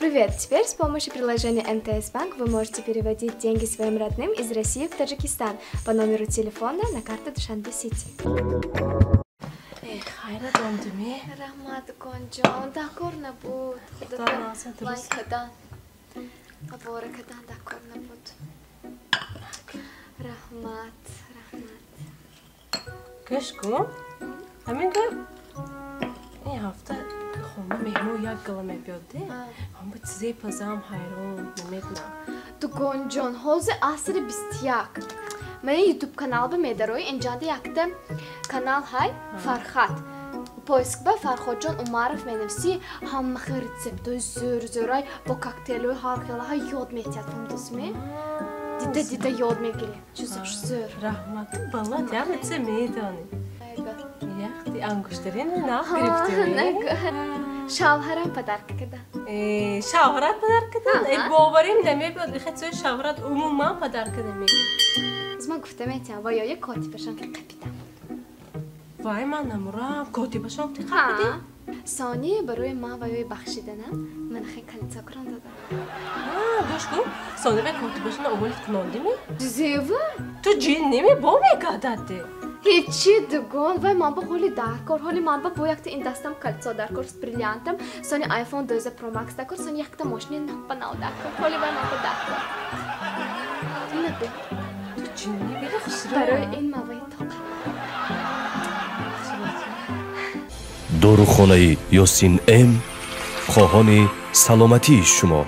Привет! Теперь с помощью приложения МТС Банк вы можете переводить деньги своим родным из России в Таджикистан по номеру телефона на карту Душанбе Сити. Эх, хайрат омдуми. Раҳмат, дуконҷон, дакор набуд. Худо кадан. Абора кадан дакор набуд. Раҳмат, раҳмат. Гӯш кун. Ҳамин га ин ҳафта хона меҳмон як гала мебиёд, де? Ҳама чизе пазам, ҳайрон, намедонам. Дуконҷон, ҳозир асри 21. Ман ютуб каналба медарои, инҷанда якта канал ҳай, Фархат. Поиск ба Фарходҷон Умаров менависӣ, ҳама хел рецептҳои зӯр зӯрай бо коктейлҳои ҳар хелаҳа ёд метиҳад, фаҳмидосми? Дида дида ёд мегирӣ. Чизош зӯр. Раҳмат, балад, яма чизе медонӣ. Яхти ангуштарини нав гирифтӣ? Шавҳарам подарка кардам. Шавҳарат подарка кардам? Боварим намебиёд, ихе чизи шавҳарат умуман подарка намегирад. Аз ман гуфта метиҳам, ва ё як котибашон ки қапидам. Вай, ман намурам, котибашон ки қапидӣ? Сони барои ман ва ёи бахшиданам ман хе калица курон додам. Гӯш кун, сони вай котибашона оволит кунондими? Зева? Ту ҷин неми, бо мегардадди? Ҳечи, дугон, вай ман ба ҳоли даркор, ҳоли ман ба бо якта ин дастам кольцо даркор с бриллиантам, сони iPhone 12 Pro Max даркор, сони якта мошини наппанав даркор, ҳоли вай ман ба даркор. Набе. Ту ҷинни бери хушро. Барои ин ман вай тоқа. Дорухонаи Ёсин М хоҳони саломатии шумо.